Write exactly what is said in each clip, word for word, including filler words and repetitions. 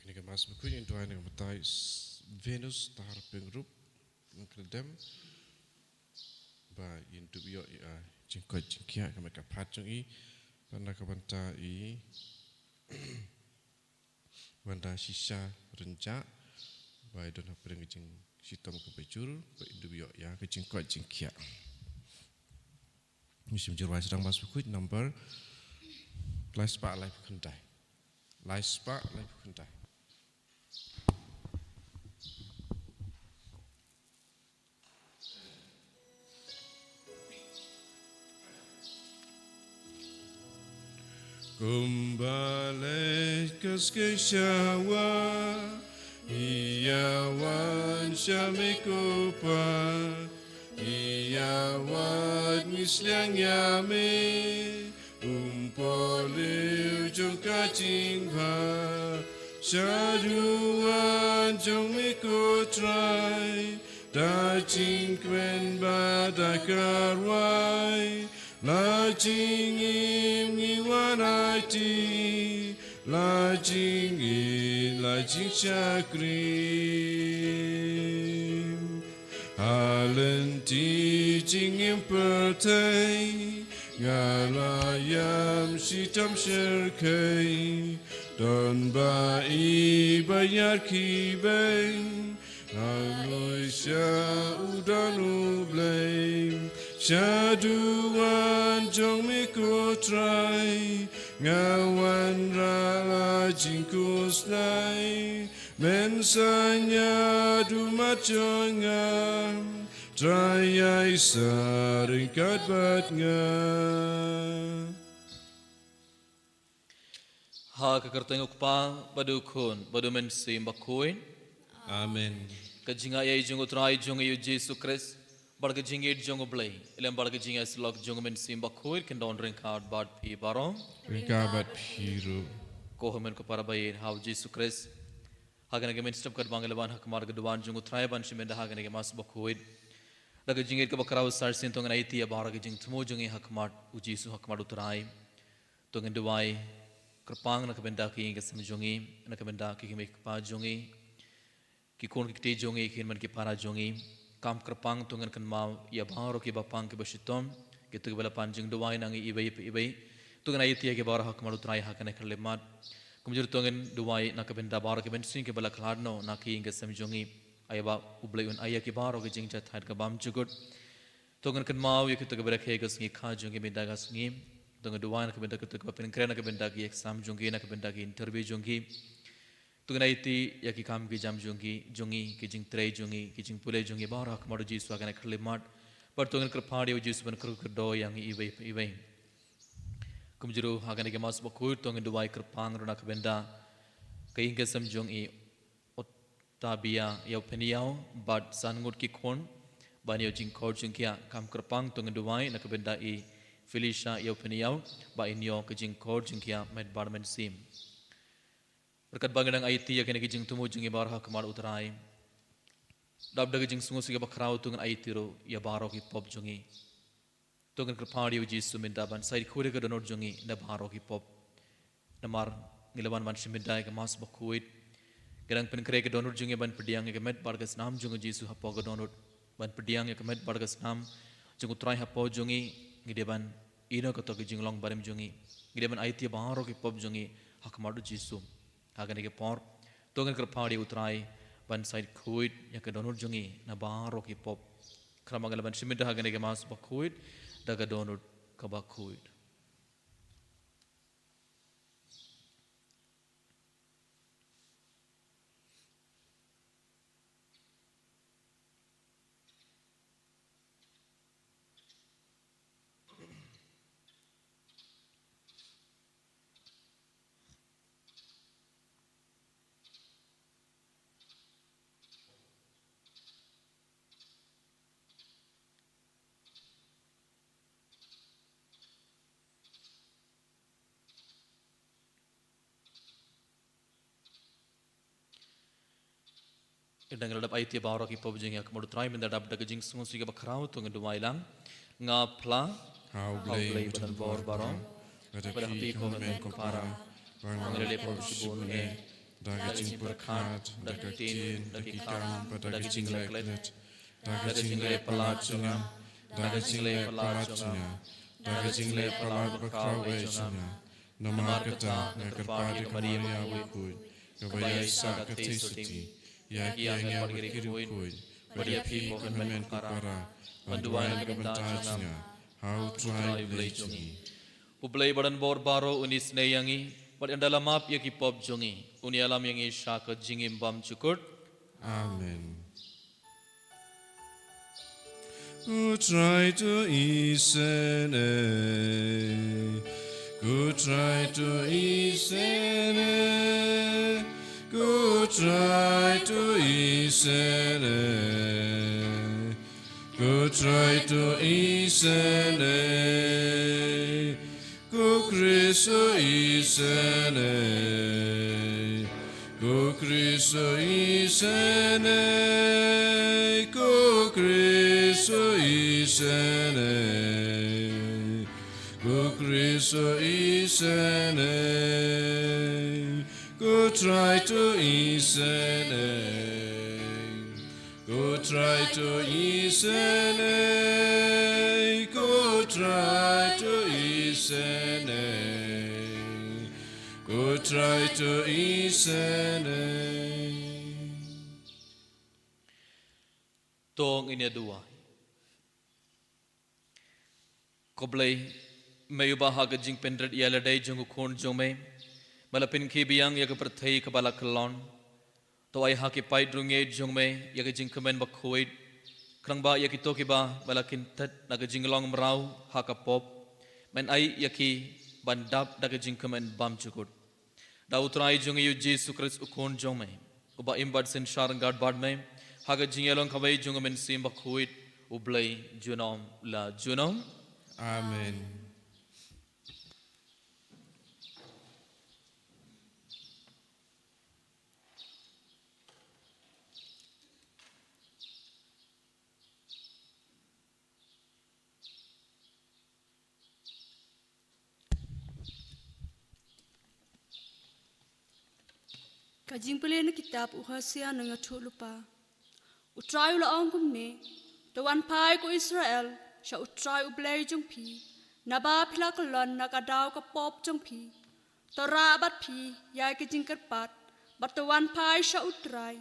Ngi ka Mass bakhuid ngi duwai na ka bynta i Venus Tahar Pyngrope, ngi kyrpad ba in dup ïoh ïa jingkoit jingkhiah ka met ka phad jong i, bad na ka bynta i Wanda Shisha Rynjah, ba i don hapdeng ka jingshitom kaba jur, ba in dup ïoh ïa ka jingkoit jingkhiah. Ngi shim jingduwai sdang Mass bakhuid number lai spah laiphew khyndai. Lai spah laiphew khyndai. Kumba leh ka skei shawa, ïa wan sha me ko Pa, ïa wat ngi sliang ïa me, um poh lieh jong ka jingbha, sha duwan jong me ko Trai, da jingkmen bad da ka rwai, la jingim ngi wan aiti, la jingïeit la jingshakri. Ha lynti jingim pyrthei, nga la ïam shitom shyrkhei, don ba i ba ïar ki beiñ, hangno sha u don U Blei, sha duwan jong me ko Trai, nga wanrah la jingkhuslai, men saiñ ïa u mat jong nga, Trai ïaishah ryngkat bad nga. Ha ka kyrteng u Kpa, bad u Khun, bad u Mynsiem Bakhuid. Amen. Ka jingaiei jong u Trai jong ngi u Jisu Khrist, bad ka jingïeit jong U Blei, lem bad ka jingïasyllok jong u Mynsiem Bakhuid, kin don ryngkat bad phi baroh. Ryngkat bad phi ruh. Ko hynmen ko para ba ïeit ha u Jisu Khrist. Ha kane ka mynstep katba ngi la wan ha khmat ka duwan jong u Trai ban shim bynta ha kane ka Mass bakhuid, da ka jingïeit kaba khraw shisien to ngin aiti ïa baroh ka jingthmu jong ngi ha khmat u Jisu, ha khmat u Trai. To ngin duwai kyrpang na ka bynta ki ïing ki sem jong ngi, na ka bynta ki kmie ki kpa jong ngi, ki khun ki kti jong ngi, ki hynmen ki para jong ngi. Kam kyrpang to ngin kynmaw ïa baroh kiba pang kiba shitom, kito kiba la pan jingduwai na ngi iwei pa iwei. To ngin aiti ïa ki baroh ha khmat u Trai ha kane ka khyllipmat. Kumjuh ruh to ngin duwai na ka bynta baroh ki mynsiem kiba la khlad noh na ki ïing ki sem jong ngi. Ai ba U Blei un ai ïa ki baroh ki jingjahthait ka bymjukut. To ngin kynmaw ïa kito kiba rakhe ka sngi kha jong ki mynta ka sngi. To ngin duwai na ka bynta kito kiba pynkhreh na ka bynta ki exam jong ki, na ka bynta ki interview jong ki. To ngin aiti ïa ki kam ki jam jong ki, jong ngi, ki jingtrei jong ngi, ki jingpule jong ngi baroh ha khmat u Jisu ha kane ka khyllipmat. Bad to ngin kyrpad ïa u Jisu ban kyrkhu kyrdoh ïa ngi iwei pa iwei. Kumjuh ruh ha kane ka Mass bakhuid to ngin duwai kyrpang ruh na ka bynta ka ïing ka sem jong i Otavia Ïawphyniaw bad san ngut ki khun, ban ïoh jingkhor jingkhiah. Kam kyrpang to ngin duwai na ka bynta i Felicia Ïawphyniaw, ba in ïoh ka jingkhor jingkhiah met bad mynsiem. Bad katba ngi dang aiti ïa kine ki jingthmu jong ngi baroh ha khmat u Trai, dap da ka jingsngewsih kaba khraw to ngin aiti ruh ïa baroh ki pop jong ngi. To ngin kyrpad ïa u Jisu mynta ban sa ïeit khuid ïa ka dohnud jong ngi na baroh ki pop. Namar ngi la wan ban shim bynta ïa ka Mass bakhuid, ngi dang pynkhreh ïa ka dohnud jong ngi ban pdiang ïa ka met bad ka snam jong u Jisu hapoh ka dohnud, ban pdiang ïa ka met bad ka snam jong u Trai hapoh jong ngi. Ngi dei ban ïehnoh ïa kato ka jinglong barim jong ngi, ngi dei ban aiti ïa baroh ki pop jong ngi ha khmat u Jisu. Ha kane ka por to ngin kyrpad ïa u Trai ban sa ïeit khuid ïa ka dohnud jong ngi na baroh ki pop. Khnang ba ngin lah ban shim bynta ha kane ka Mass bakhuid da ka dohnud kaba khuid. Ynda ngi la dep aiti ïa baroh ki pop jong ngi ha khmat u Trai, mynta dap da ka jingsngewsih kaba khraw to ngin duwai lang. Nga phla ha u Blei ba donbor baroh, bad ha phi ko hynmen ko para, ba nga la leh pop shibun eh. da ka jingpyrkhat, da ka ktien, da ki kam, bad da ka jingleh klet, da ka jingleh palat jong nga, da ka jingleh palat jong nga, da ka jingleh palat bakhraw eh jong nga. Namar kata nga kyrpad ïa ka Maria bakhuid, kaba ïaisah ka theisotti ïa ki angel bad ki riewkhuid, bad ïa phi ko hynmen ko para, ban duwai na ka bynta jong nga ha U Trai U Blei jong ngi. U Blei badonbor baroh un isynei ïa ngi bad un da la map ïa ki pop jong ngi. Un ïalam ïa ngi sha ka jingim bymjukut. Amen. U Trai to isynei. U Trai to isynei. U Trai to isynei. U Trai to isynei. U Khrist to isynei. U Khrist to isynei. U Khrist to isynei. U Khrist to isynei. U Trai to isynei. U Trai to isynei. U Trai to isynei. U Trai to isynei. To ngin ïa duwai. Ko Blei, me uba ha ka jingpynrit ïa lade jong u Khun jong me me la pynkhie biang ïa ka pyrthei kaba la kyllon. To ai ha ki paid riewngeit jong me ïa ka jingkmen bakhuid, khnang ba ïa kito kiba me la kynthet na ka jinglong mraw ha ka pop, men ai ïa ki ban dap da ka jingkmen bymjukut. Da U Trai jong ngi U Jisu Khrist U Khun jong me, uba im bad synshar ryngkat bad me ha ka jingïalong kawei jong U Mynsiem Bakhuid, U Blei junom la junom. Amen. Ka jingpule na kitab u Hosea nongïathuhlypa. U Trai u la ong kumne: To wan phai, ko Israel, sha U Trai U Blei jong phi, naba phi la kyllon na ka daw ka pop jong phi. To rah bad phi ïa ka jingkyrpad, bad to wan phai sha U Trai,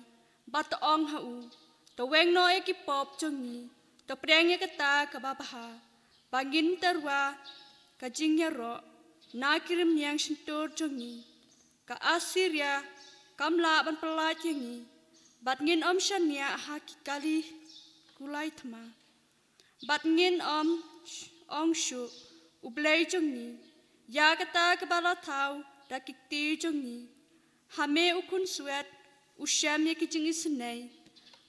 bad to ong ha u: To weng noh ïa ki pop jong ngi, to pdiang ïa kata kaba bha, ba ngin tyrwa ka jingïaroh na ki rmiang shyntur jong ngi. Ka Assyria kam lah ban pyllait ïa ngi, bad ngin ym shaniah ha ki kali kulai thma. Bad ngin ym ong shuh, U Blei jong ngi, ïa kata kaba la thaw da ki kti jong ngi. Ha me u khunswet u shem ïa ki jingisynei.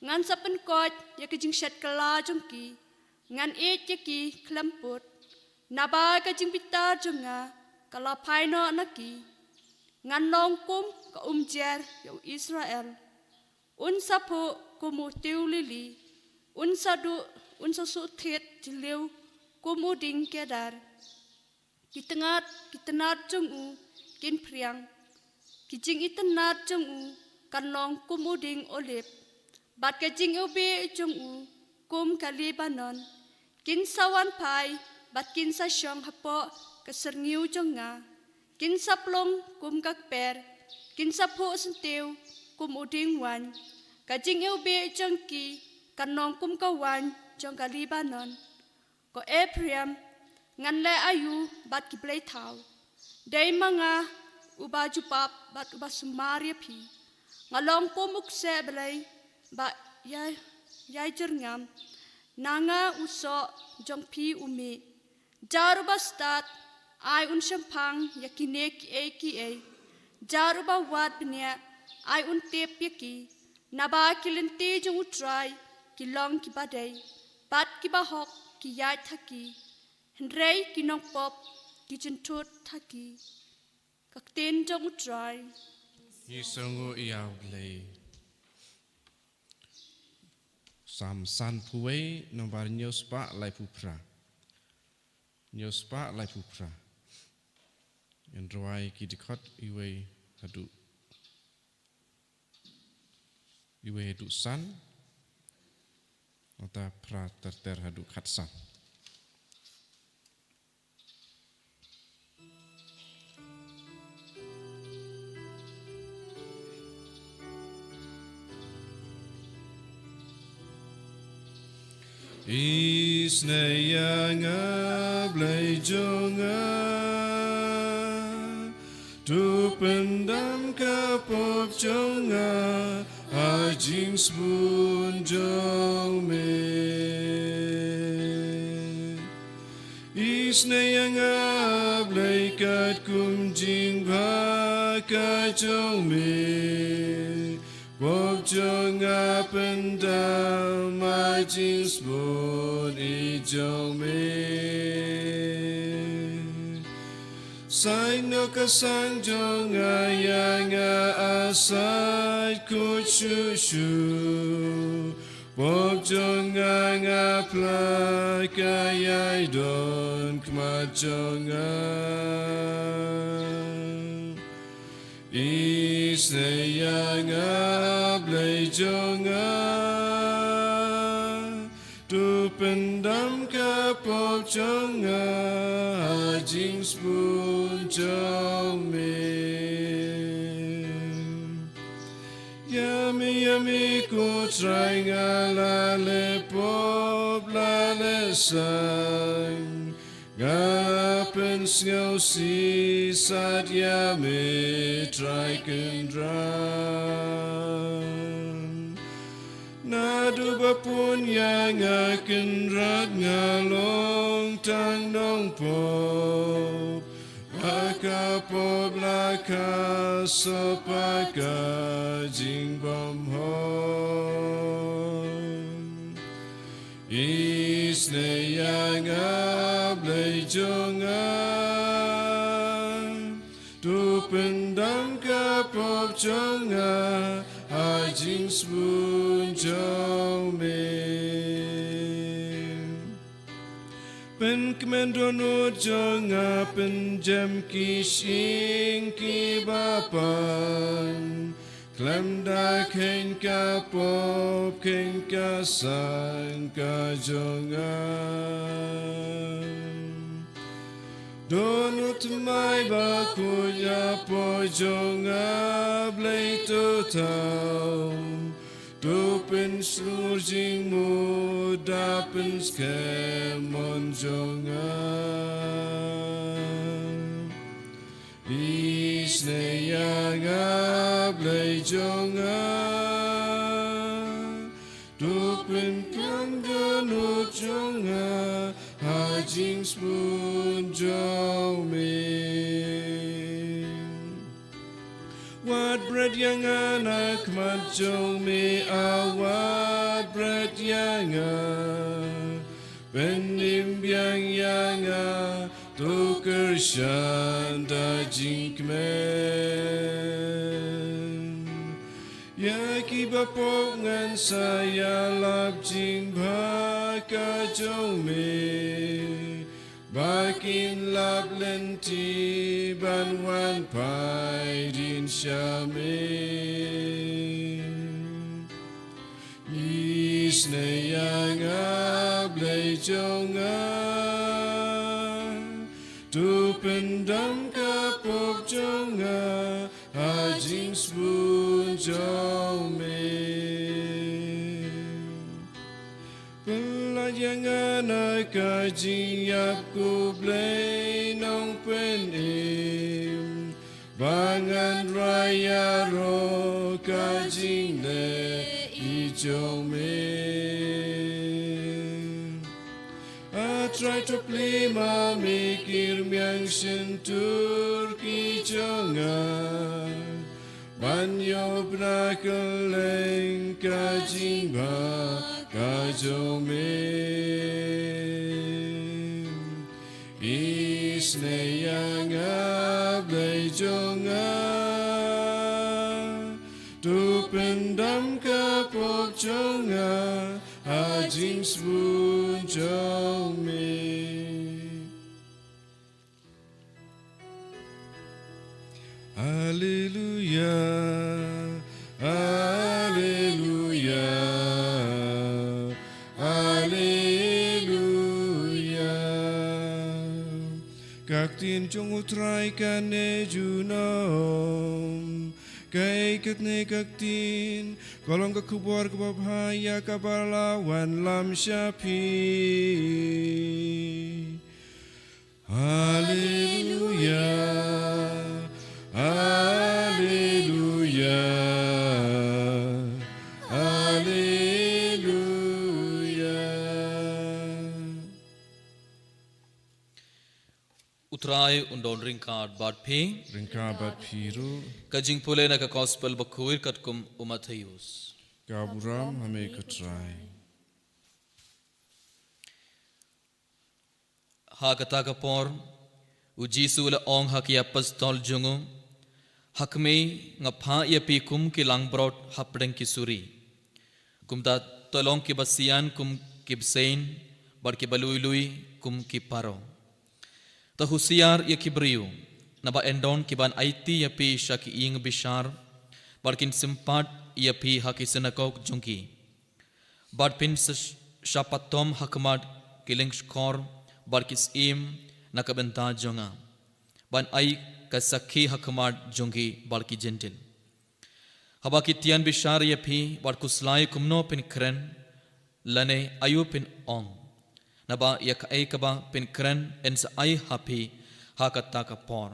Ngan sa pynkoit ïa ki jingshet kylla jong ki. Ngan ïeit ïa ki khlem pud. Naba ka jingbitar jong nga ka la phai noh na ki. Ngan long kum ka umjer ïa u Israel. Un sa phuh kum u tiew lili. Un sa duh, un sa suh thied jylliew kum u dieng kedar. Ki tnat, ki tnat jong u kin phriang. Ki jingitynnad jong u kan long kum u dieng olib. Bad ka jingiwbih jong u kum ka Lebanon. Kin sa wan phai, bad kin sa shong hapoh ka syrngiew jong nga. Kin sa plung kum ka kper, kin sa phuh syntiew kum u dieng waiñ. Ka jingiwbih jong ki kan long kum ka waiñ jong ka Lebanon. Ko Ephraim, ngan leh aïu bad ki blei thaw? Dei ma nga uba jubab bad uba sumar ïa phi. Nga long kum u kseh blei ba ïai, ïai jyrngam. Na nga u soh jong phi u mih. Jar uba stad, ai un shemphang ïa kine kiei kiei. Jar uba wad bniah, ai un tip ïa ki. Naba ki lynti jong U Trai ki long kiba dei, bad kiba hok ki ïaid ha ki. Hynrei ki nongpop ki jynthut ha ki. Ka ktien jong U Trai. Ngi sngewnguh ïa U Blei. Salm sanphew wei, nombar hynñiew spah laiphew phra. Hynñiew spah laiphew phra. Ngan rwai ki dkhot iwei haduh Iwei haduh san, nangta phra ter ter haduh khatsan. Isynei ïa nga Blei jong nga, to pyndam ka pop jong nga ha jingsbun jong me. Isynei ïa nga Blei katkum jingbha ka jong me. Pop jong nga pyndam ha jingsbun i jong me. Saiñ noh ka sang jong nga ïa nga, a sait kut shuh shuh. Pop jong nga nga phla ka ïai don khmat jong nga. Isynei ïa nga Blei jong nga, to pyndam ka pop jong nga ha jingsbun jong me. Ïa me, ïa me ko Trai nga la leh pop la leh saiñ. Nga pynsngewsih sat ïa me Trai Kynrad. Naduh ba pun ïa nga Kynrad nga long tang nongpop. Ha ka pop la ka sop ha ka jingbymhok. Isynei ïa nga Blei jong nga, to pyndam ka pop jong nga ha jingsbun jong me. Pynkmen dohnud jong nga, pynjem ki shyieng kiba pan. Khlem da kheiñ ka pop, kheiñ ka saiñ ka jong nga. Dohnud thymmai bakhuid hapoh jong nga Blei to thaw. To pynshlur jingmut da pynskhem mon jong nga. Isynei ïa nga Blei jong nga, to pynkmen dohnud jong nga ha jingsbun jong me. Wad bret ïa nga na khmat jong me, a wad bret ïa nga. Pynim biang ïa nga, to kyrshan da jingkmen. Ïa kiba pop ngan sa ïalap jingbha ka jong me. Ba kin lap lynti ban wan phai dien sha me. Isynei ïa nga Blei jong nga, to pyndam ka pop jong nga ha jingsbun jong me. Pynlait ïa nga na ka jingïap ko Blei Nongpynim, ba ngan rai ïaroh ka jingleh i jong me. A Trai, to plie ma me ki rmiang shyntur ki jong nga, ban ïoh bna kylleng ka jingbha ka jong me. Isynei ïa nga Blei jong nga, to pyndam ka pop jong nga ha jingsbun jong me. Haleluia, haleluia. Ka ktien jong U Trai kane junom. Kaei katne ka ktien, ka long ka khubor kaba bha ïa kaba la wanlam sha phi. Haleluya, haleluya, haleluya. U Trai un don ryngkat bad phi. Ryngkat bad phi ruh. Ka jingpule na ka Gospel bakhuid katkum u Mathaios. Ka burom ha me ko Trai. Ha kata ka por, u Jisu u la ong ha ki apostol jong u, ha khmih, nga phah ïa phi kum ki langbrot hapdeng ki suri. Kumta to long kiba sian kum ki bseiñ, bad kiba lui lui kum ki paro. To husiar ïa ki briew, naba yn don kiban aiti ïa phi sha ki ïing bishar, bad kin sympat ïa phi ha ki synagog jong ki. Bad phin sa-, shah pathom ha khmat ki lyngskor bad ki syiem na ka bynta jong nga, ban ai ka sakhi ha khmat jong ki bad ki Jentil. Haba ki tian bishar ïa phi, wat khuslai kumno phin kren, lane aïu phin ong. Naba ïa kaei kaba phin kren, yn sa ai ha phi ha kata ka por.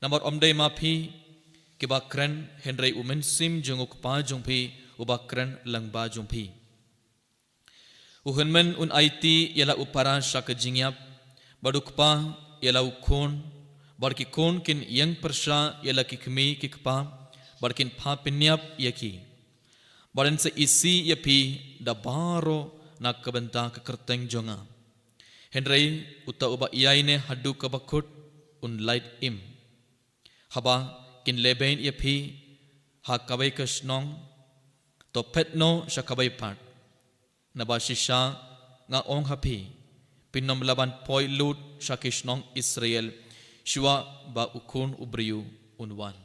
Namar ym dei ma phi kiba kren, hynrei u Mynsiem jong u Kpa jong phi uba kren lyngba jong phi. U hynmen un aiti ïa la u para sha ka jingïap, bad u kpa ïa la u khun, bad ki khun kin ïeng pyrshah ïa la ki kmie ki kpa, bad kin phah pynïap ïa ki. Bad yn sa isih ïa phi da baroh na ka bynta ka kyrteng jong nga. Hynrei uta uba ïaineh haduh kaba kut un lait im. Haba kin lehbeiñ ïa phi ha kawei ka shnong, to phet noh sha kawei pat. Naba shisha nga ong ha phi, phin ym lah ban poi lut sha ki shnong Israel, shuwa ba u Khun u briew un wan.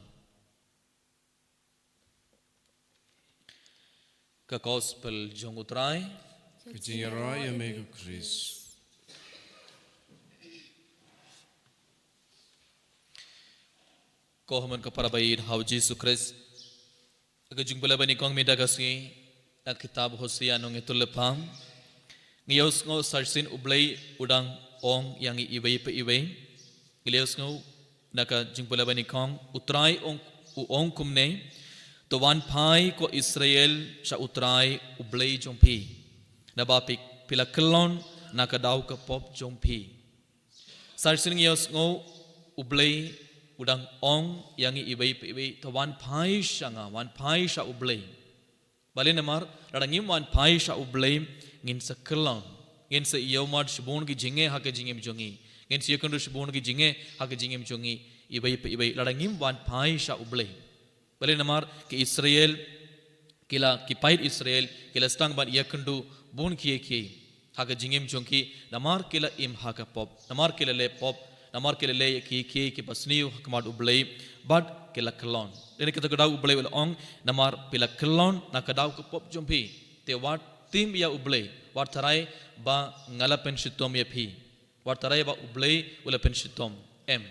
Ka Gospel jong u Trai. Ka jingïaroh ïa me ko Khrist. Ko hynmen ko para baieit ha u Jisu Khrist. Ka jingpule banyngkong mynta ka sngi, na ka kitab Hosea nongïathuhlypa pam. Ngi ïohsngew sa shisien U Blei u dang ong ïa ngi iwei pa iwei. Ngi ïohsngew na ka jingpule banyngkong, U Trai ong, u ong kumne: To wan phai ko Israel sha U Trai U Blei jong phi. Naba phi, phi la kyllon na ka daw ka pop jong phi. Sa shisien ngi ïohsngew U Blei u dang ong ïa ngi iwei pa iwei, to wan phai sha nga, wan phai sha U Blei. Balei? Namar lada ngim wan phai sha U Blei, ngin sa kyllon, ngin sa ïohmad shibun ki jingeh ha ka jingim jong ngi, ngin sa ïakynduh shibun ki jingeh ha ka jingim jong ngi iwei pa iwei, lada ngim wan phai sha U Blei. Balei? Namar ki Israel, ki la, ki paid Israel ki la sdang ban ïakynduh bun kiei kiei ha ka jingim jong ki, namar ki la im ha ka pop, namar ki la leh pop, namar ki la leh kiei kiei kiba sniew ha khmat U Blei, bad ki la kyllon. Dei na kata ka daw U Blei u la ong, namar phi la kyllon na ka daw ka pop jong phi, te wat tim ïa U Blei, wat tharai ba nga la pynshitom ïa phi. Wat tharai ba U Blei u la pynshitom. Em.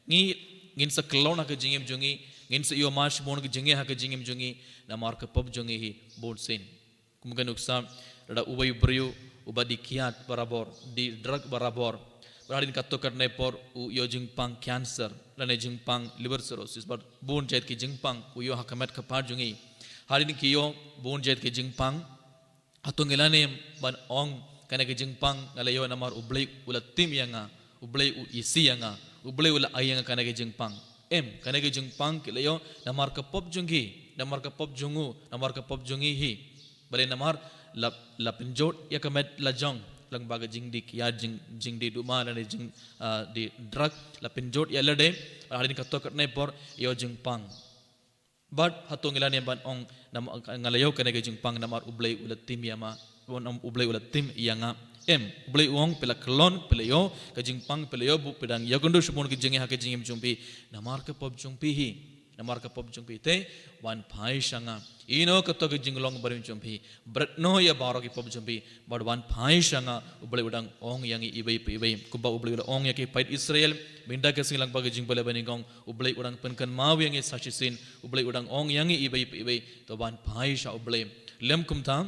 Ngi, ngin sa kyllon ha ka jingim jong ngi, ngin sa ïohmad shibun ki jingeh ha ka jingim jong ngi, namar ka pop jong ngi hi bun sien. Kum ka nuksa, lada uwei u briew uba die kiad barabor, die drug barabor, bad hadien katto katne por u ïoh jingpang cancer, lane jingpang liver cirrhosis, bad bun jait ki jingpang u ïoh ha ka met ka phad jong ngi. Hadien ki ïoh bun jait ki jingpang, hato ngi la niam ban ong, kane ka jingpang nga la ïoh namar U Blei u la tim ïa nga, U Blei u isih ïa nga, U Blei u la ai ïa nga kane ka jingpang? Em, kane ka jingpang ki la ïoh namar ka pop jong ki, namar ka pop jong u, namar ka pop jong ngi hi. Balei? Namar la, la pynjot ïa ka met lajong lyngba ka jingdie kiad, jing, jingdie duma lane jing, ah, die drug, la pynjot ïa lade, hadien katto katne por ïoh jingpang. Bad hato ngi la niam ban ong, nam-, nga la ïoh kane ka jingpang namar U Blei u la tim ïa ma, U Blei u la tim ïa nga? Em, U Blei u ong, phi la kyllon, phi la ïoh ka jingpang, phi la ïoh, bad phi dang ïakynduh shibun ki jingeh ha ka jingim jong phi, namar ka pop jong phi hi. Namar ka pop jong phi te, wan phai sha nga. Ïehnoh kato ka jinglong barim jong phi. Bret noh ïa baroh ki pop jong phi. Bad wan phai sha nga, U Blei u dang ong ïa ngi iwei pa iwei. Kumba U Blei u dang ong ïa ki paid Israel. Mynta ka sngi lyngba ka jingpule banyngkong. U Blei u dang pynkynmaw ïa ngi sa shisien. U Blei u dang ong ïa ngi iwei pa iwei. To wan phai sha U Blei. Lem kumta.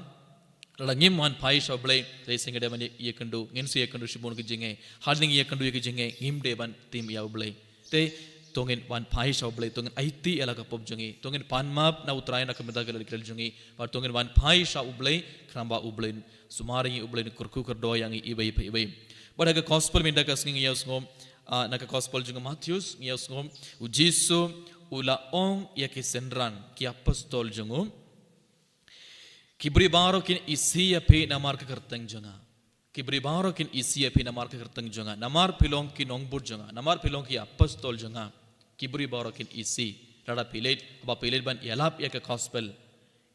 Lada ngim wan phai sha U Blei, te shisien ngin dei ban ïa, ïakynduh, ngin sa ïakynduh shibun ki jingeh. Hadien ïakynduh ïa ki jingeh, ngim dei ban tim ïa U Blei. Te, to ngin wan phai sha U Blei, to ngin aiti ïa la ka pop jong ngi, to ngin pan map na U Trai na ka bynta ka ri jong ngi, bad to ngin wan phai sha U Blei, khnang ba U Blei, sumar ïa ngi U Blei un kyrkhu kyrdoh ïa ngi iwei pa iwei. Bad ha ka gospel mynta ka sngi ngi ïohsngew, ah, na ka gospel jong u Mathaios, ngi ïohsngew, U Jisu, u la ong ïa ki synran, ki apostol jong u, Ki briew baroh kin isih ïa phi namar ka kyrteng jong nga. Ki briew baroh kin isih ïa phi namar ka kyrteng jong nga. Namar phi long ki nongbud jong nga. Namar phi long ki apostol jong nga. Ki briew baroh kin isih. Lada phi leit, haba phi leit ban ïalap ïa ka gospel.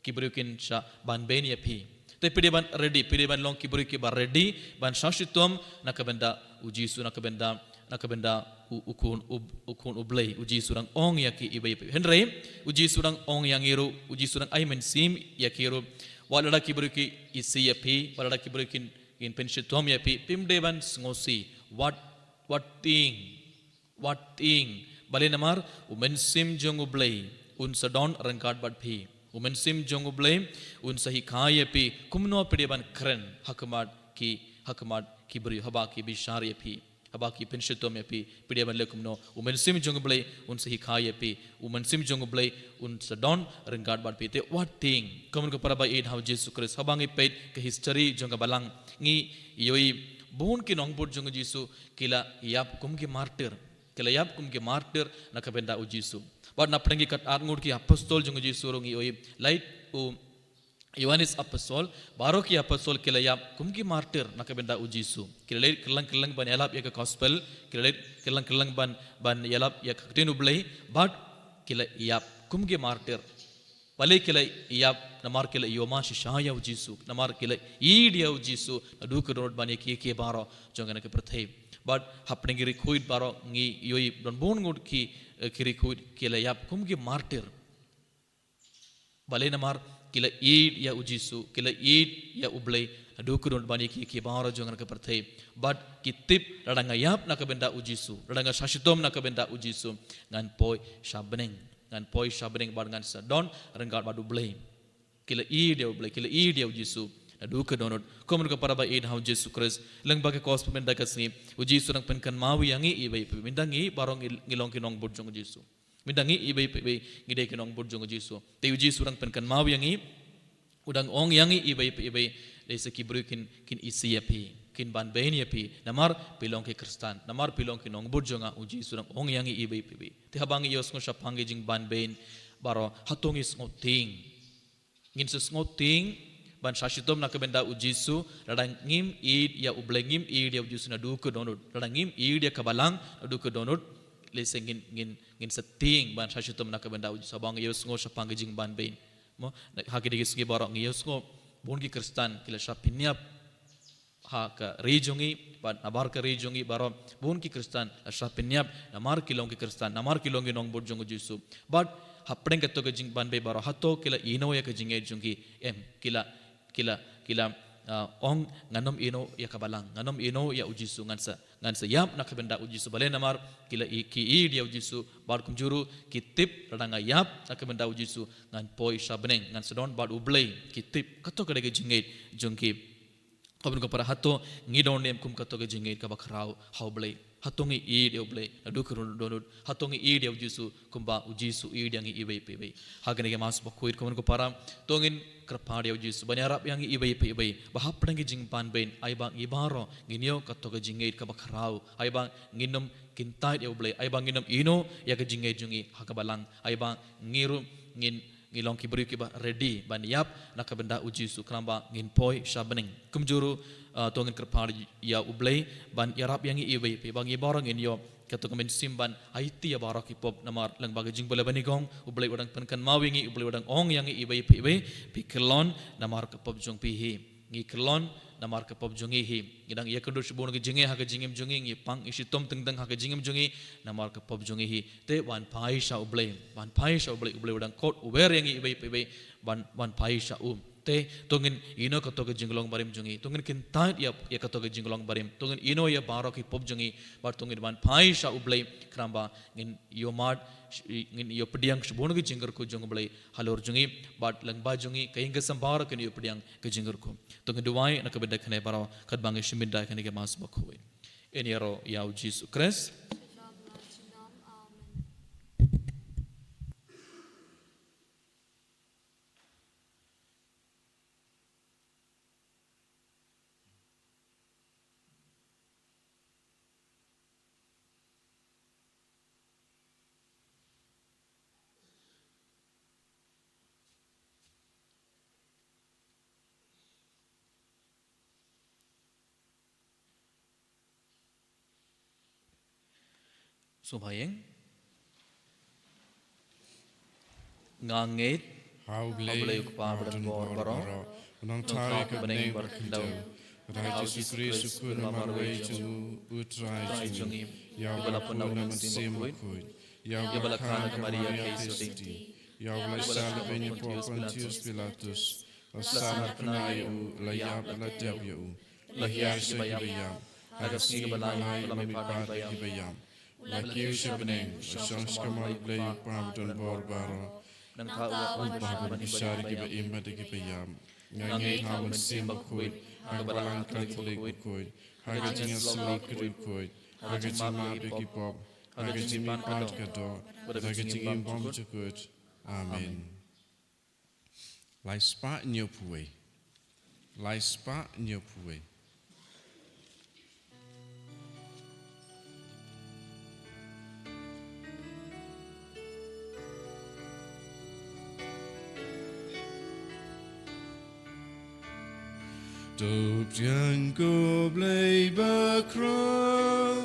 Ki briew kin shah banbeiñ ïa phi. Te phi dei ban ready, phi dei ban long ki briew kiba ready, ban shah shitom, na ka bynta U Jisu, na ka bynta na ka bynta u, u khun, u, u khun U Blei, U Jisu u dang ong ïa ki iwei pa iwei. Hynrei, U Jisu u dang ong ïa ngi ruh, U Jisu u dang ai mynsiem ïa ki ruh. Wat lada ki briew ki isih ïa phi, wat lada ki briew kin, kin pynshitom ïa phi, phim dei ban sngewsih. Wat, wat tieng, wat tieng. Balei namar, U Mynsiem jong U Blei, un sa don ryngkat bad phi. U Mynsiem jong U Blei, un sa hikai ïa phi, kumno phi dei ban kren, ha khmat ki, ha khmat ki briew, haba ki bishar ïa phi. Haba ki pynshitom ïa phi, phi dei ban leh kumno. U Mynsiem jong U Blei, un sa hikai ïa phi. U Mynsiem jong U Blei, un sa don ryngkat bad phi. Te wat tieng. Kumno ka para ba ïeit ha U Jisu Khrist. Haba ngi peit ka history jong ka balang. Ngi ïohi bun ki nongbud jong U Jisu, ki la ïap kum ki martyr. Ki la ïap kum ki martyr na ka bynta U Jisu. Bad na pdeng ki khatar ngut ki apostol jong U Jisu ruh ngi ïohi. Lait u Ïoannis apostol, baroh ki apostol ki la ïap kum ki martyr na ka bynta U Jisu. Ki la leit kylleng kylleng ban ïalap ïa ka gospel, ki la leit kylleng kylleng ban, ban ïalap ïa ka ktien U Blei, bad ki la ïap kum ki martyr. Balei ki la ïap, namar ki la ïohmad shisha ïa U Jisu, namar ki la ïeit ïa U Jisu, naduh ka dohnud ban ïa ki, ki baroh jong kane ka pyrthei. Bad hapdeng ki riewkhuid baroh ngi ïohi don bun ngut ki, eh, ki riewkhuid ki la ïap kum ki martyr. Balei namar ki la ïeit ïa U Jisu, ki la ïeit ïa U Blei, naduh ka dohnud ban ïa ki, ki baroh jong kane ka pyrthei. Bad ki tip lada nga ïap na ka bynta U Jisu, lada nga shah shitom na ka bynta U Jisu, ngan poi sha bneng, ngan poi sha bneng bad ngan sa don ryngkat bad U Blei. Ki la ïeit ïa U Blei, ki la ïeit ïa U Jisu, naduh ka dohnud. Kumno ka para ba ïeit ha U Jisu Khrist, lyngba ka gospel mynta ka sngi, U Jisu u dang pynkynmaw ïa ngi iwei pa iwei, mynta ngi baroh ngi, ngi long ki nongbud jong U Jisu. Mynta ngi iwei pa iwei, ngi dei ki nongbud jong U Jisu. Te U Jisu u dang pynkynmaw ïa ngi, u dang ong ïa ngi iwei pa iwei, lehse ki briew kin, kin isih ïa phi, kin banbeiñ ïa phi. Namar phi long ki Khristan, namar phi long ki nongbud jong nga, U Jisu u dang ong ïa ngi iwei pa iwei. Te haba ngi ïohsngew shaphang ki jingbanbeiñ baroh, hato ngi sngewtieng? Ngin sa sngewtieng ban shah shitom na ka bynta U Jisu, lada ngim ïeit ïa U Blei, ngim ïeit ïa U Jisu naduh ka dohnud, lada ngim ïeit ïa ka balang naduh ka dohnud, lehse ngin, ngin, ngin sa tieng ban shah shitom na ka bynta U Jisu. Haba ngi ïohsngew shaphang ki jingbanbeiñ. Mo, ha kine ki sngi baroh ngi ïohsngew bun ki Khristan ki la shah pynïap ha ka ri jong ngi, bad nabar ka ri jong ngi baroh, bun ki Khristan la shah pynïap, namar ki long ki Khristan, namar ki long ki nongbud jong U Jisu. Bad hapdeng kato ka jingbanbeiñ baroh, hato ki la ïehnoh ïa ka jingngeit jong ki? Em, ki la, ki la, ki la, ah, ong, ngan ym ïehnoh ïa ka balang, ngan ym ïehnoh ïa U Jisu, ngan sa, ngan sa ïap na ka bynta U Jisu. Balei namar ki la ï-, ki ïeit ïa U Jisu, bad kumjuh ruh ki tip lada nga ïap na ka bynta U Jisu, ngan poi sha bneng, ngan sa don bad U Blei, ki tip. Kato ka dei ka jingngeit jong ki. Kumno ka para, hato ngi don ne em kum kato ka jingngeit kaba khraw ha U Blei? Hato ngi ïeit ïa U Blei naduh ka dohnud? Hato ngi ïeit ïa U Jisu kumba U Jisu u ïeit ïa ngi iwei pa iwei? Ha kane ka Mass Bakhuid, kumno ka para, to ngin kyrpad ïa U Jisu ban ïarap ïa ngi iwei pa iwei, ba hapdeng ki jingbanbeiñ, ai ba ngi baroh ngin ïoh kato ka jingngeit kaba khraw, ai ba ngin ym kyntait ïa U Blei, ai ba ngin ym ïehnoh ïa ka jingngeit jong ngi ha ka balang, ai ba ngi ruh ngin ngi long ki briew kiba ready ban ïap na ka bynta U Jisu, khnang ba ngin poi sha bneng. Kumjuh ruh, ah, to ngin kyrpad ïa U Blei ban ïarap ïa ngi iwei pa iwei, ba ngi baroh ngin ïoh kato ka mynsiem ban aiti ïa baroh ki pop, namar lyngba ka jingpule banyngkong U Blei u dang pynkynmaw ïa ngi, U Blei u dang ong ïa ngi iwei pa iwei, phi kyllon namar ka pop jong phi hi. ngi kyllon namar ka pop jong ngi hi. Ngi dang ïakynduh shibun ka jingeh ha ka jingim jong ngi, ngi pang ngi shitom teng teng ha ka jingim jong ngi namar ka pop jong ngi hi. Te ban phai sha U Blei, ban phai sha U Blei, U Blei u dang khot, u wer ïa ngi iwei pa iwei, ban, ban phai sha u. Te to ngin ïehnoh kato ka jinglong barim jong ngi, to ngin kyntait ïa, ïa kato ka jinglong barim, to ngin ïehnoh ïa baroh ki pop jong ngi, bad to ngin ban phai sha U Blei, khnang ba ngin ïohmad, sh-, ngin ïohpdiang shibun ka jingkyrkhu jong U Blei halor jong ngi, bad lyngba jong ngi ka ïing ka sem baroh kin ïohpdiang ka jingkyrkhu. To ngin duwai na ka bynta kane baroh, katba ngi shim bynta kane ka Mass Bakhuid. Ngin ïaroh ïa U Jisu Khrist. Sngewbha ïeng. Nga ngeit ha U Blei, U Kpa badonbor baroh, u nongthaw ïa ka bneng bad ka khyndew, bad ha U Jisu Khrist u khun marwei jong u, u Trai jong ngi, ïa uba la pynlong na u Mynsiem Bakhuid, ïa uba la kha na ka Maria Theisotti, ïa uba la shah lehbeiñ hapoh Pontius Pilatus, la sahnarphna ïa u, la ïap, la dep ïa u, la hiar sha kiba ïap, ha ka sngi kaba lai u la mihpat na kiba ïap, la kiew sha bneng, la shong sha kamai U Blei U Kpa badonbor baroh. Nangta u wan ban bishar ïa kiba im bad ïa kiba ïap. Nga ngeit ha U Mynsiem Bakhuid, ha ka Balang Katholik bakhuid, ha ka jingïasyllok kynriah khuid, ha ka jingmap ïa ki pop, ha ka jingmihpat ka doh, bad ha ka jingim bymjukut. Amen. Lai spah hynñiew phew wei. Lai spah hynñiew phew wei. To pdiang ko Blei bakhraw,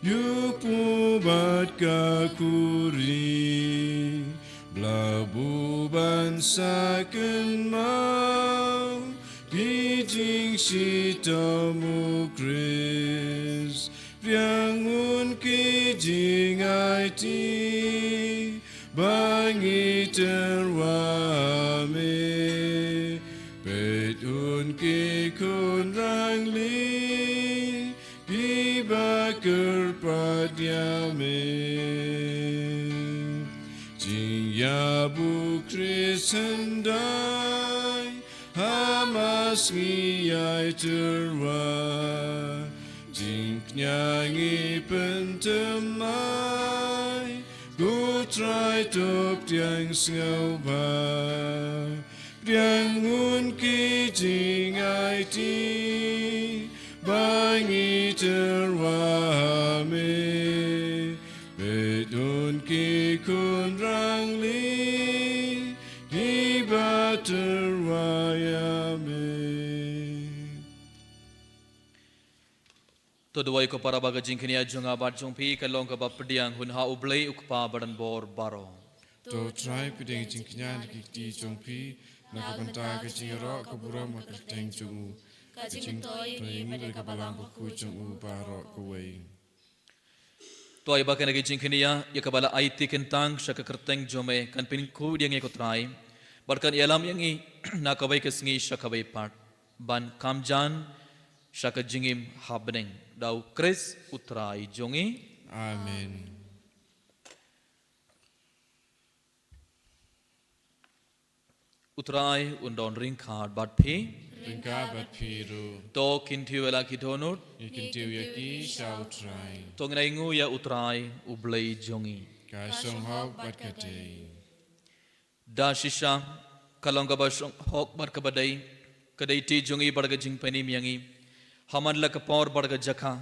ïa u kpu bad ka khuri, ba la buh ban sa kynmaw ki jingshitom U Khrist. Pdiang un ki jingaiti ba ngi tyrwa ha me. Peit un ki khun rangli kiba kyrpad ïa me. Jingïap U Khrist hyndai ha Mass ngi ïai tyrwa. Jingkñia ngi pynthymmai, ko Trai to pdiang sngewbha. Pdiang un ki jingaiti ba ngi tyrwa ha me. Peit un ki khun rangli kiba tyrwa ïa me. To duwai ko para ba ka jingkñia jong nga bad jong phi kan long kaba pdiang hun ha U Blei U Kpa badonbor baroh. To Trai pdiang jingkñia na ki kti jong phi na ka bynta ka jingïaroh ka burom ha ka kyrteng jong u, ka jingmyntoi ïa ngi da ka Balang Bakhuid jong u baroh kawei. To ai ba kane ka jingkñia ïa kaba la aiti kyntang sha ka kyrteng jong me kan pynkhuid ïa ngi ko Trai, bad kan ïalam ïa ngi na kawei ka sngi sha kawei pat ban kam jan sha ka jingim ha bneng. Da U Khrist U Trai jong ngi. Amen. U Trai un don ryngkat bad phi. Ryngkat bad phi ruh. To kyntiew ïa la ki dohnud. Ngi kyntiew ïa ki sha U Trai. To ngin ainguh ïa U Trai U Blei jong ngi. Ka shong hok bad ka dei. Da shisha ka long kaba shong hok bad kaba dei ka dei ti jong ngi bad ka jingpynim ïa ngi ha man la ka por bad ka jaka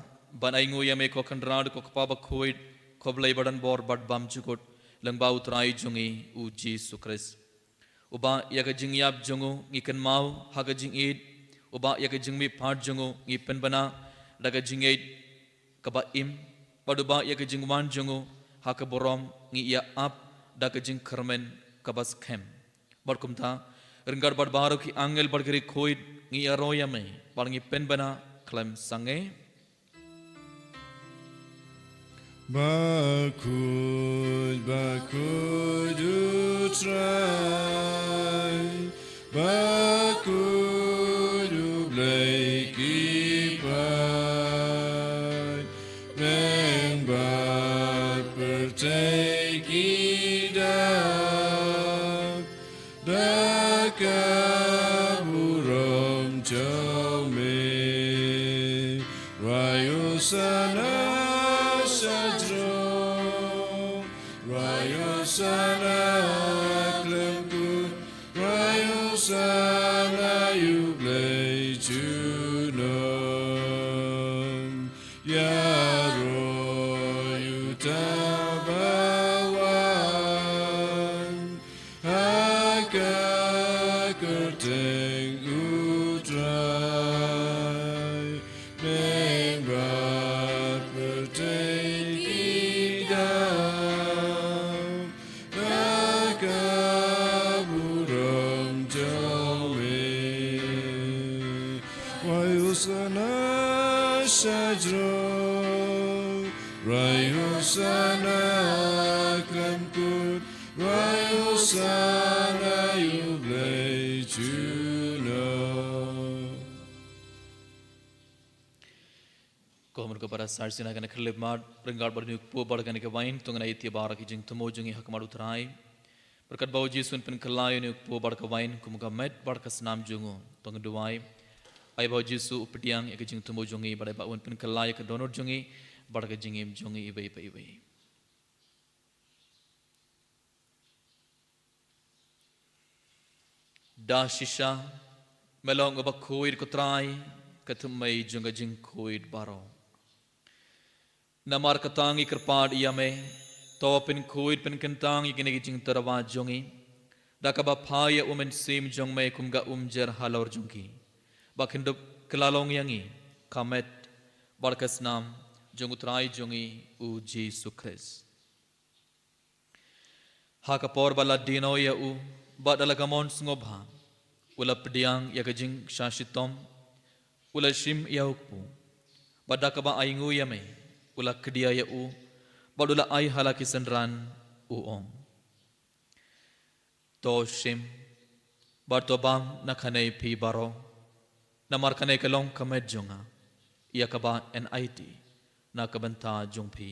ban ainguh ïa me ko Kynrad ko Kpa Bakhuid, ko Blei badonbor bad bymjukut, lyngba U Trai jong ngi U Jisu Khrist. Uba ïa ka jingïap jong u ngi kynmaw ha ka jingïeit, uba ïa ka jingmihpat jong u ngi pynbna da ka jingïeit kaba im, bad uba ïa ka jingwan jong u ha ka burom ngi ïa ap da ka jingkyrmen kaba skhem. Bad kumta Ryngkat bad baroh ki angel bad ki riewkhuid ngi ïaroh ïa me bad ngi pynbna khlem sangeh. Bakhuid, bakhuid U Trai, bakhuid U Blei ki paid, bad pyrthei ki dap da ka burom jong me. Rwai Hosana shajrong, rwai Hosana khlem kut, rwai Hosana ïa U Blei junom. Ïaroh ïa uta uba wan ha ka kyrteng U Trai, bad pyrthei ki dap da ka burom jong me. Rwai Hosana shajrong, rwai Hosana khlem kut, rwai Hosana ïa U Blei junom. Ko mut ko para sar sina kane khyllipmat, ryngkat bad une u kpu bad kane ka wain, to ngin ïa ïaid baroh ki jingthmu jong ngi ha khmat U Trai. Bad katba U Jisu un pynkylla ïa une u kpu bad ka wain kum ka met bad ka snam jong u, to ngin duwai. Ai ba U Jisu u pdiang ïa ka jingthmu jong ngi, bad ai ba un pynkylla ïa ka dohnud jong ngi bad ka jingim jong ngi iwei pa iwei. Da shisha me long uba khuid ko Trai, ka thymmei jong ka jingkhuid baroh. Namar kata ngi kyrpad ïa me, to pynkhuid pynkyntang ïa kine ki jingtyrwa jong ngi da kaba phai ïa U Mynsiem jong me kum ka umjer halor jong ki, ba kin dup kylla long ïa ngi ka met bad ka snam jong U Trai jong ngi U Jisu Khrist. Ha ka por ba la die noh ïa u, bad da la ka mon sngewbha, u la pdiang ïa ka jingshah shitom, u la shim ïa u kpu, bad da kaba ainguh ïa me, u la khdia ïa u, bad u la ai ha la ki synran, u ong: To shim bad to bam na kane phi baroh, namar kane ka long ka met jong nga, ïa kaba yn aiti na ka bynta jong phi.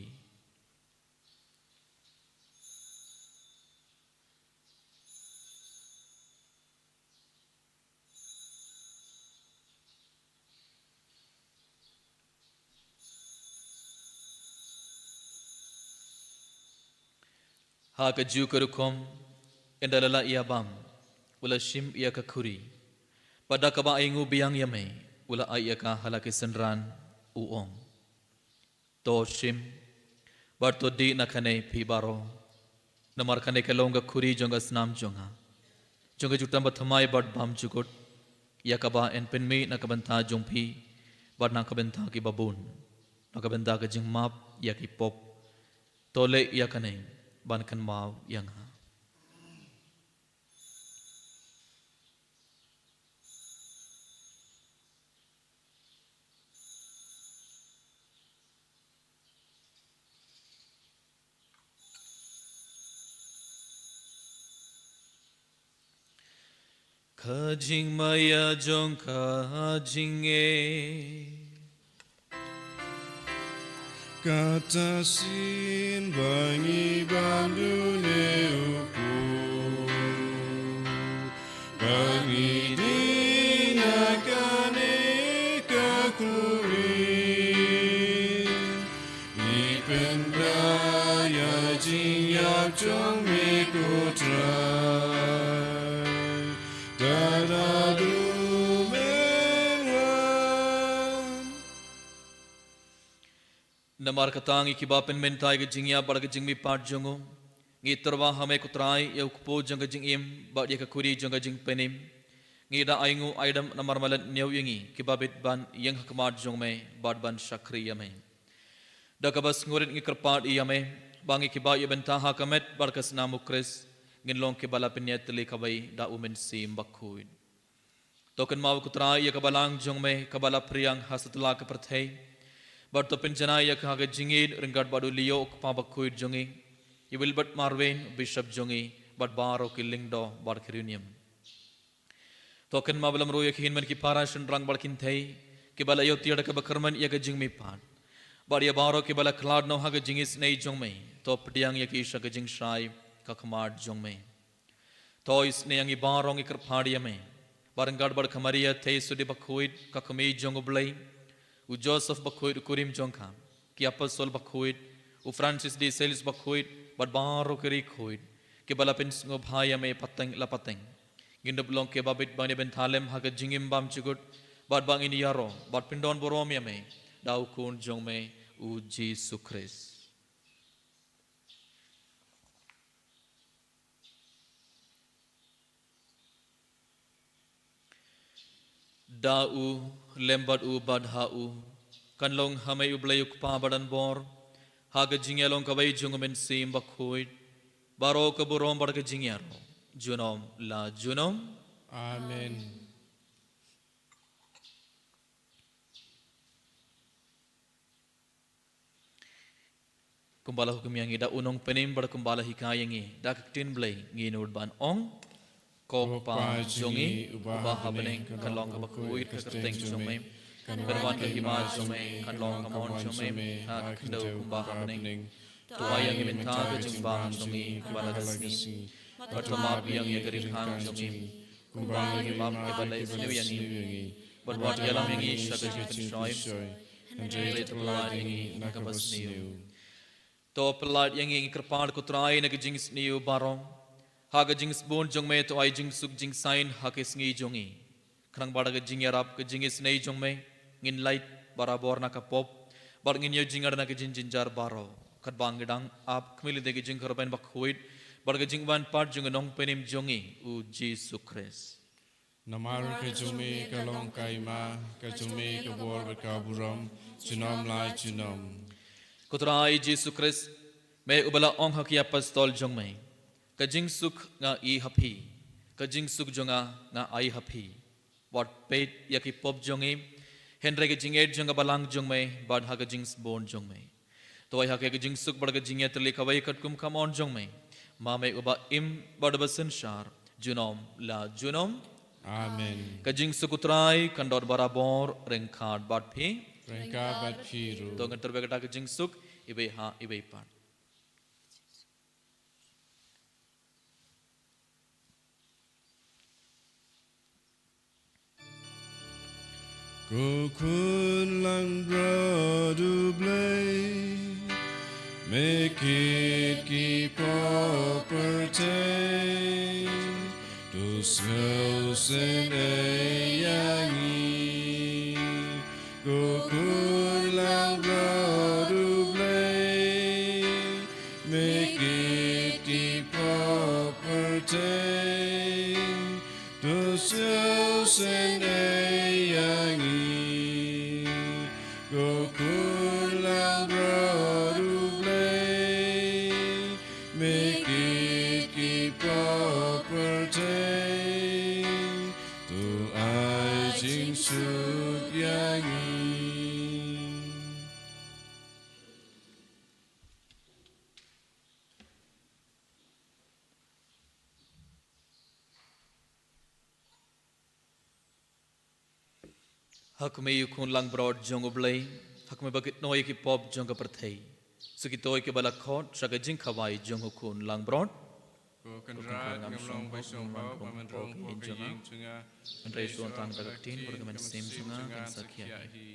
Ha kajuh ka rukom, ynda la lah ïa bam, u la shim ïa ka khuri, bad da kaba ainguh biang ïa me, u la ai ïa ka ha la ki synran, u ong: To shim bad to dih na kane phi baroh, namar kane ka long ka khuri jong ka snam jong nga, jong ka jutang bathymmai bad bymjukut, ïa kaba yn pynmih na ka bynta jong phi bad na ka bynta kiba bun, na ka bynta ka jingmap ïa ki pop. To leh ïa kane ban kynmaw ïa nga. Ka jingmaïa jong ka jingngeit. Kata shisien ba ngi bam da une u kpu, ba ngi dih na kane ka khuri, ngi pynbna ïa ka jingïap jong me ko Trai, da naduh men wan. Namar kata ngi kiba pynmynta ïa ka jingïap bad ka jingmihpat jong u, ngi tyrwa ha me ko Trai ïa u kpu jong ka jingim bad ïa ka khuri jong ka jingpynim. Ngi da ainguh aidam namar me la ñiew ïa ngi kiba bit ban ïeng ha khmat jong me bad ban shakri ïa me. Da kaba sngewrit ngi kyrpad ïa me ba ngi kiba ïa bynta ha ka met bad ka snam u Khrist, ngin long kiba la pynïatylli kawei da u Mynsiem Bakhuid. To kynmaw ko Trai ïa ka balang jong me kaba la phriang ha sutla ka pyrthei. Bad to pynjanai ïa ka ha ka jingïeit ryngkat bad u Leo u kpa bakhuid jong ngi, i Wilbert Marwein u bishop jong ngi, bad baroh ki lyngdoh bad ki riewniam. To kynmaw ba la mroi ïa ki hynmen ki para shynrang bad kynthei kiba la ïoh tiar da kaba kyrmen ïa ka jingmihpat. Bad ïa baroh kiba la khlad noh ha ka jingisynei jong me, to pdiang ïa ki sha ka jingshai ka khmat jong me. To isynei ïa ngi baroh ngi kyrpad ïa me, bad ryngkat bad ka Maria thei suda bakhuid ka kmie jong U Blei, u Joseph bakhuid u kurim jong ka, ki apostol bakhuid, u Francis de Sales bakhuid, bad baroh ki riewkhuid kiba la pynsngewbha ïa me pateng la pateng. Ngin dup long kiba bit ba ngin ïa bynta lem ha ka jingim bymjukut, bad ba ngin ïaroh bad pyndonburom ïa me da u Khun jong me u Jisu Khrist. Da u, lem bad u, bad ha u, kan long ha me U Blei u Kpa badonbor, ha ka jingïalong kawei jong U Mynsiem Bakhuid, baroh ka burom bad ka jingïaroh junom la junom. Amen. Kumba la hukum ïa ngi da u Nongpynim bad kumba la hikai ïa ngi da ka ktien Blei, ngin nud ban ong: Ko Kpa jong ngi uba ha bneng, kan long kaba khuid ka kyrteng jong me, kan wan ka hima jong me, kan long ka mon jong me ha ka khyndew kumba ha bneng. To ai ïa ngi mynta ka jingbam jong ngi kaba la ka sngi, bad to map ïa ngi ïa ka riewkhang jong ngi, kumba ngi map ïa kiba la isynei ïa ngi, bad wat ïalam ïa ngi sha ka jingpynshoi, hynrei to pyllait ïa ngi na kaba sniew. To pyllait ïa ngi, ngi kyrpad ko Trai, na ka jingsniew baroh, ha ka jingsbun jong me to ai jingsuk jingsain ha ka sngi jong ngi. Khnang ba da ka jingïarap ka jingisynei jong me, ngin lait barabor na ka pop, bad ngin ïoh jingngeit na ka jingjynjar baroh, katba ngi dang ap khmih lynti ka jingkyrmen bakhuid bad ka jingwan pat jong u Nongpynim jong ngi u Jisu Khrist. Namar ka jong me ka long ka hima, ka jong me ka bor bad ka burom junom la junom. Ko Trai Jisu Khrist, me uba la ong ha ki apostol jong me: Ka jingsuk nga ai ha phi, ka jingsuk jong nga nga ai ha phi. Wat peit ïa ki pop jong ngi, hynrei ka jingïeit jong ka balang jong me bad ha ka jingsbun jong me to ai ha ka jingsuk bad ka jingïatylli kawei katkum ka mon jong me, ma me uba im bad uba synshar junom la junom. Amen. Ka jingsuk u Trai kan don barabor ryngkat bad phi. Ryngkat bad phi ruh. To ngin tyrwa da ka jingsuk iwei ha iwei pat. Ko Khun langbrot U Blei, me kit ki pop pyrthei, to sngewsynei ïa ngi. Ko Khun langbrot U Blei, me kit ki pop pyrthei, to sngewsynei ïa ngi. Ko Khun langbrot U Blei, me kit ki pop pyrthei, to ai jingsuk ïa ngi. Ha khmih ïa u Khun langbrot jong U Blei, ha khmih ba kit noh ïa ki pop jong ka pyrthei. Sa kito ïa kiba la khot sha ka jingkhawai jong u Khun langbrot. Ko Kynrad, ngam shong ba shong ba man pok ïing jong nga, hynrei shu ong tang da ka ktien bad ka mynsiem jong nga kan sa khiah hi.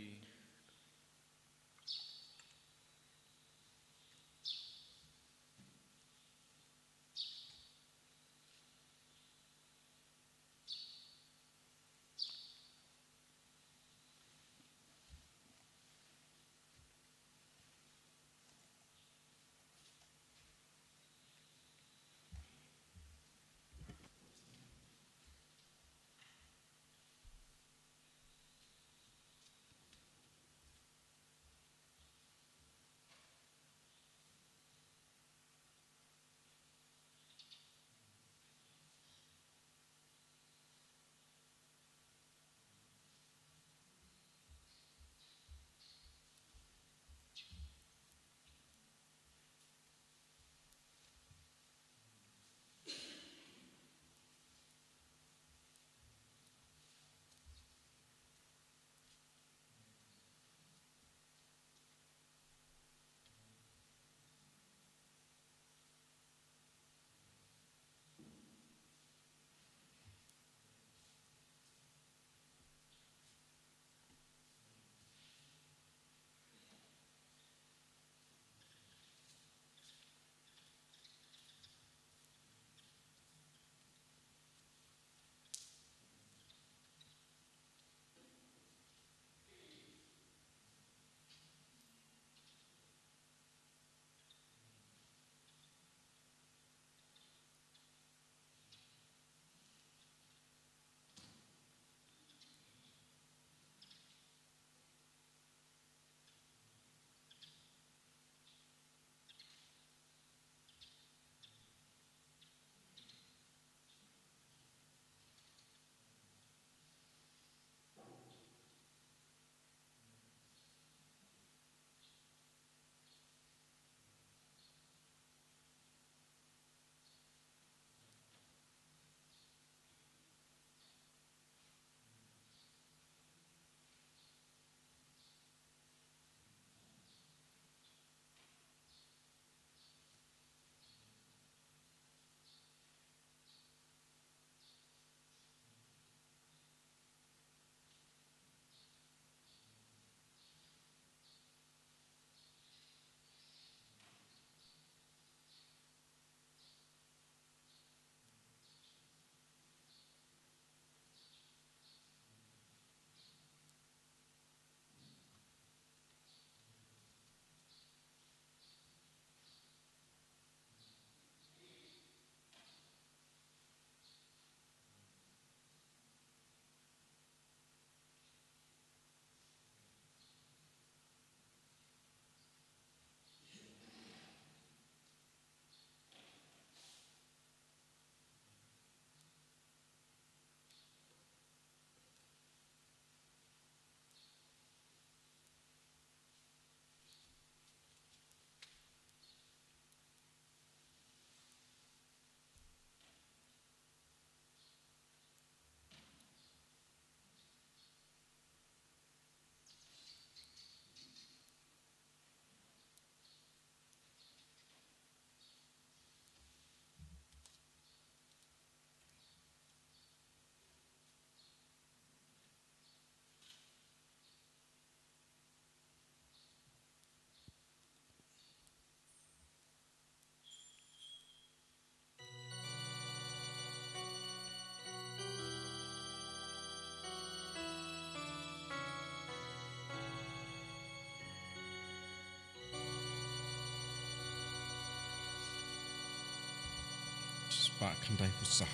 Spah khyndai phew saw.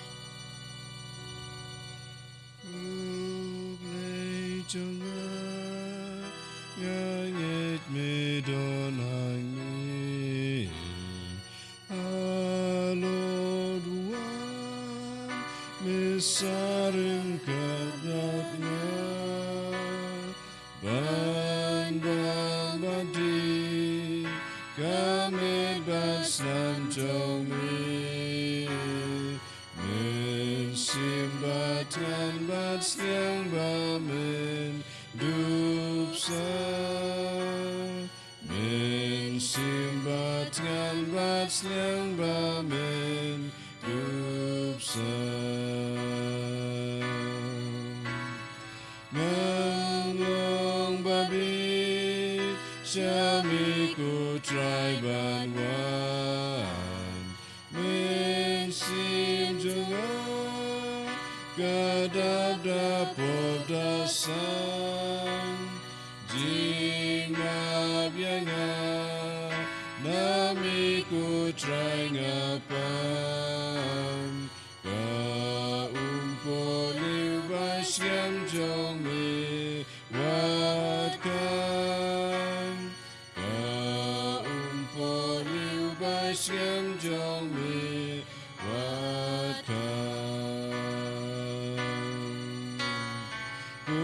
U Blei jong nga, nga ngeit me don hangne. Halor duwan me sa ryngkat bad nga. Ban bang bad die ka met bad snem jong me. Mynsiem bad thngan bad sliang ba myndup sa. Mynsiem bad thngan bad sliang ba myndup sa. Ngan long ba bit sha me ko Trai ban wan. Mynsiem jong nga ka dap da pop da sang. Jingmap ïa nga na me ko Trai nga pang. Ka umpohliew ba skhem jong me wat khang. Ka umpohliew ba skhem jong me wat khang. Ko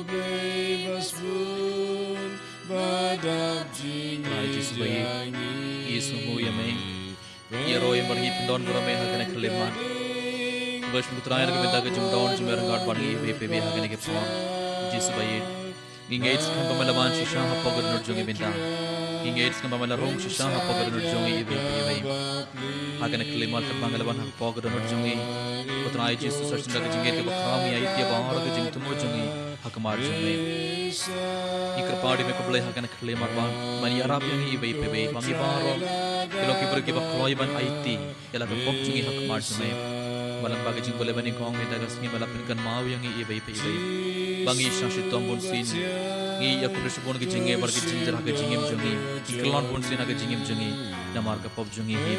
Blei ba sbun ba dap jingim. Trai Jisu ba ïeit, ngi sngewnguh ïa me. Ïaroh ïa me bad ngi pyndon burom ïa me ha kane ka khyllipmat. Khublei shibun Trai na ka bynta ka jingdon jingmyntoi ryngkat bad ngi iwei pa iwei ha kane ka por. Jisu ba ïeit, ngi ngeit skhem ba me la wan shisha hapoh ka dohnud jong ngi mynta. Ngi ngeit skhem ba me la rung shisha hapoh ka dohnud jong ngi iwei pa iwei. Ha kane ka khyllipmat katba nga la wan hapoh ka dohnud jong ngi, ko Trai Jisu, sa shisha ka jingngeit kaba khraw ngi aiti ïa baroh ka jingthmu jong ngi ha khmat jong me. Ngi kyrpad ïa me ko Blei ha kane ka khyllipmat ba men ïarap ïa ngi iwei pa iwei, ba ngi baroh ki long ki briew kiba kloi ban aiti ïa la ka pop jong ngi ha khmat jong me. Ba lada ka jingpule ba nyngkong mynta ka sngi ba la pynkynmaw ïa ngi iwei pa iwei ba ngi shah shitom bunsien. Ngi ïa khublei shibun ka jingngeit bad ka jingjia ha ka jingim jong ngi. Ngi kyllon bunsien ha ka jingim jong ngi namar ka pop jong ngi hi.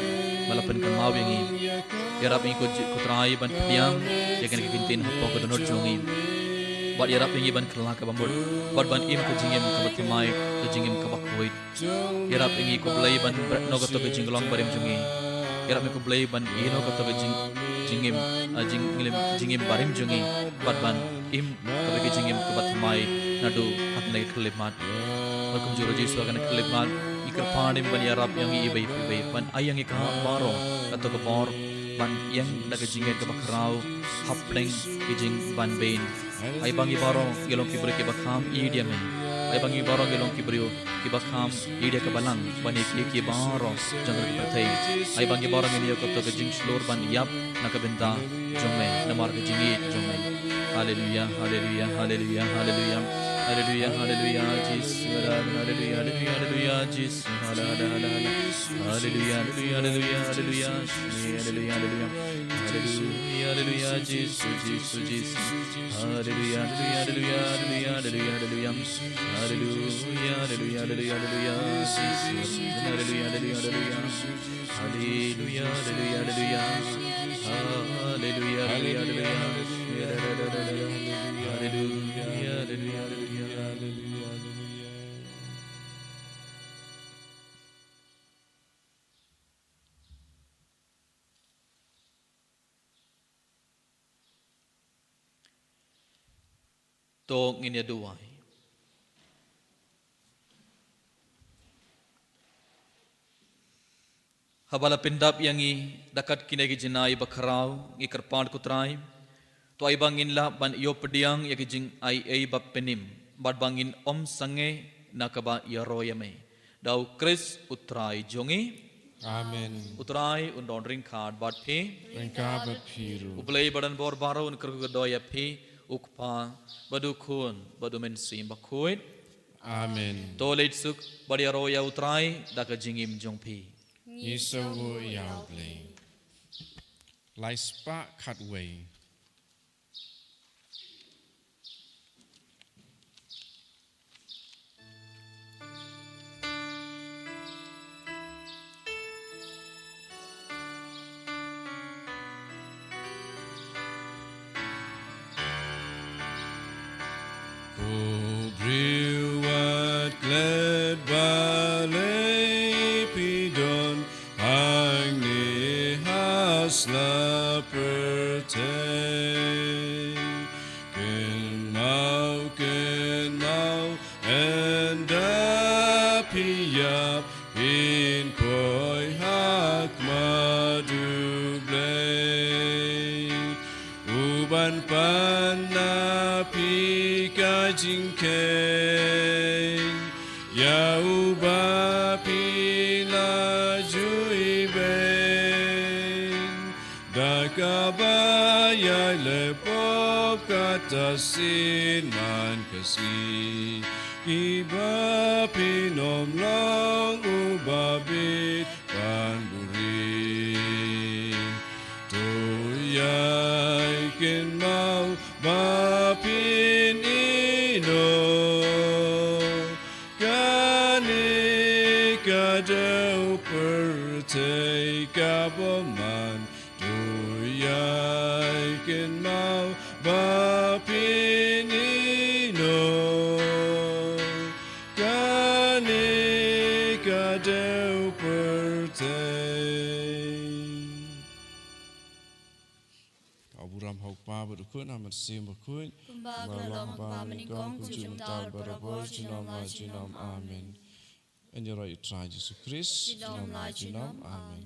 Ba la pynkynmaw ïa ngi. Ïarap ïa ngi ko Ji-, ko Trai ban pdiang ïa kane ka ktien hapoh ka dohnud jong ngi. Bad ïarap ïa ngi ban kylla kaba mut bad ban im ka jingim kaba thymmai, ka jingim kaba khuid. Ïarap ïa ngi ko Blei ban bret noh kato ka jinglong barim jong ngi. Ïarap ïa ngi ko Blei ban ïeh noh kato ka jing, jingim, ah, jingim, jingim barim jong ngi bad ban im kaba ka jingim kaba thymmai naduh ha kane ka khyllipmat. Bad kumjuh ruh Jisu ha kane ka khyllipmat ngi kyrpad ïa me ban ïarap ïa ngi iwei pa iwei, ban ai ïa ngi ka baroh kato ka bor ban ïeng da ka jingngeit kaba khraw hapdeng ki jingbanbeiñ. Ai ba ngi baroh ngi long ki briew kiba kham ïeit ïa me. Ai ba ngi baroh ngi long ki briew kiba kham ïeit ïa ka balang ban ïa ki, ki baroh jong ka pyrthei. Ai ba ngi baroh ngin ïoh kato ka jingshlur ban ïap na ka bynta jong me namar ka jingïeit jong me. Haleluya, haleluya, haleluya, haleluya. Haleluya, haleluya, Jisu. Haleluya, haleluya, haleluya, Jisu. Hala, hala, hala, hala. Haleluya, haleluya, haleluya, haleluya. Haleluya, haleluya. Haleluya, haleluya, Jisu, Jisu, Jisu. Haleluya, haleluya, haleluya, haleluya, haleluya, haleluya. Haleluya, haleluya, haleluya, haleluya, Jisu. Haleluya, haleluya, haleluya. Haleluya, haleluya, haleluya. Haleluya, haleluya, haleluya. Haleluya, haleluya, haleluya. To ngin ïa duwai. Haba la pyndap ïa ngi da kat kine ki jingai bakhraw, ngi kyrpad ko Trai. To ai ba ngin lah ban ïoh pdiang ïa ki jingai ei ba pynim bad ba ngin ym sangeh na kaba ïaroh ïa me. Da u Khrist u Trai jong ngi. Amen. U Trai un don ryngkat bad phi. Ryngkat bad phi ruh. U Blei ba don bor baroh un kyrkhu kyrdoh ïa phi, u Kpa bad u Khun bad u Mynsiem Bakhuid. Amen. To leit suk bad ïaroh ïa u Trai da ka jingim jong phi. Ngi sngewnguh ïa u Blei. Lai spah khatwei. Ynda phi ïap phin poi ha khmat U Blei, uban pan na phi ka jingkheiñ, ïa uba phi la ju ibeiñ. Da kaba ïaileh pop ka sien man ka sngi, kiba phin ym long u babit ban buhrieh. To ïai kynmaw ba phin ïehnoh, kane ka dei u pyrthei kaba man. To ïai kynmaw ba phin ïehnoh, kane ka dei u pyrthei. Ka burom ha u Kpa bad u Khun, ha u Mynsiem Bakhuid. Kumba ka la long ha u kpa mynnyngkong, kumjuh mynta, barabor, junom la junom. Amen. Yn ïaroh ïa U Trai Jisu Khrist. Junom la junom. Amen.